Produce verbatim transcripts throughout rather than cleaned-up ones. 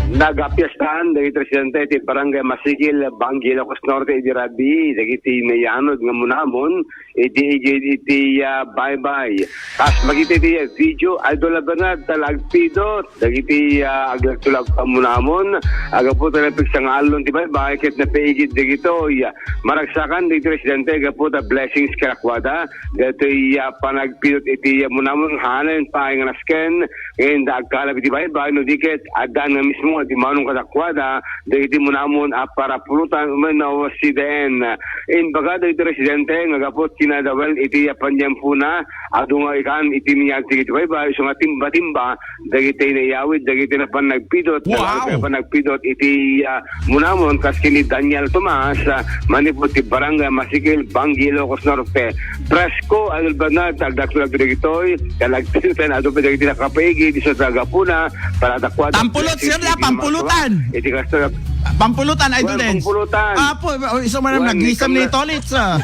Nagapiestaan dagiti residente iti Barangay Masikil, Banggi, Ilocos Norte, idi rabii dagiti nayanod nga munamon iti igid iti, ah, baybay. Kas makita iti video, Idol Bernard, ta nagpidot dagiti, ah, agtultulag pamunamon, a gapu ta napigsa nga allon ti baybay ket napaigid dagitoy. Maragsakan dagiti residente gapu ta blessings kadakuada dagitoy, ah, panagpidot iti, ah, munamon, haanna pay nga nasken, ngem adda agkalap iti baybay, no di ket adda nga mismo nga dimmanon kadakuada dagiti munamon a parapulutan wenno siden. Imbaga dagiti residente nga gapu ti nadawel iti pantiempona, adu nga ikan iti niyag ti baybay, isu nga timba-timba dagiti naiyawid dagiti napan nagpidot, Wow! Dagiti napan nagpidot iti, ah, munamon, kas ken ni Daniel Tomas, ah, manipud ti Barangay Masikil, Banggi, Ilocos Norte. Presko, Idol Bernard, agdaktulag dagitoy, ket nagpidot adu pay dagiti nakapaigid, isu ta gapuna, para dakuada. Pampulot, sir, la, pampulutan. Iti kasto, Pampulutan, Idol Dens. Pampulutan. Apo, isu man, nagisem ni Tolits, ah.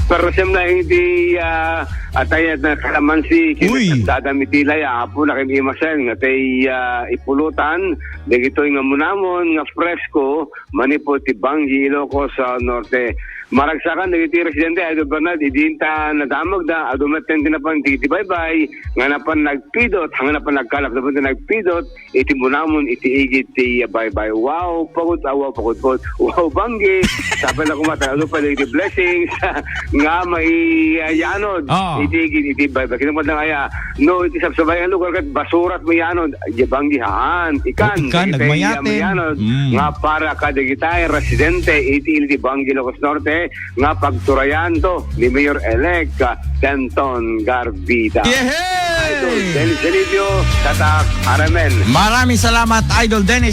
Pero siyem na iti, ah, atay na kalamansi, Uy. Kinatagdadam iti laya, apo, nakim imasen, nga tay, ah, ipulutan, dagitoy nga munamon, nga presko, manipud ti Banggi, Ilocos, ah, Norte. Maragsakan dagiti residente, Idol Bernard, idinta nadamagda, adu met ti napan ti, ti baybay, nga napan nagpidot, nga napan nagkalap, napan nagpidot, iti munamon, iti igid ti baybay. Wow, pagod, ah, wow, pagod, pagod. Wow, Banggi. Sabi na kumata, ano pa, the blessings. Nga maiyanod, Ah. Iti igid, iti baybay. Kinamad na kaya, no, iti sabsabay nga lugar, ket basurat maiyanod. Di Banggi, haan. Ikan, Oh, ikan, iti nagmayaten. Maiyanod. Mm. Nga para kadagitay, residente, iti, iti Banggi, Ilocos Norte, nga pagturayan to ni Mayor-elect, ah, Denton Garbida. Yehey! Idol Dennis Delidio, Tatak Aramen. Maraming salamat, Idol Dennis.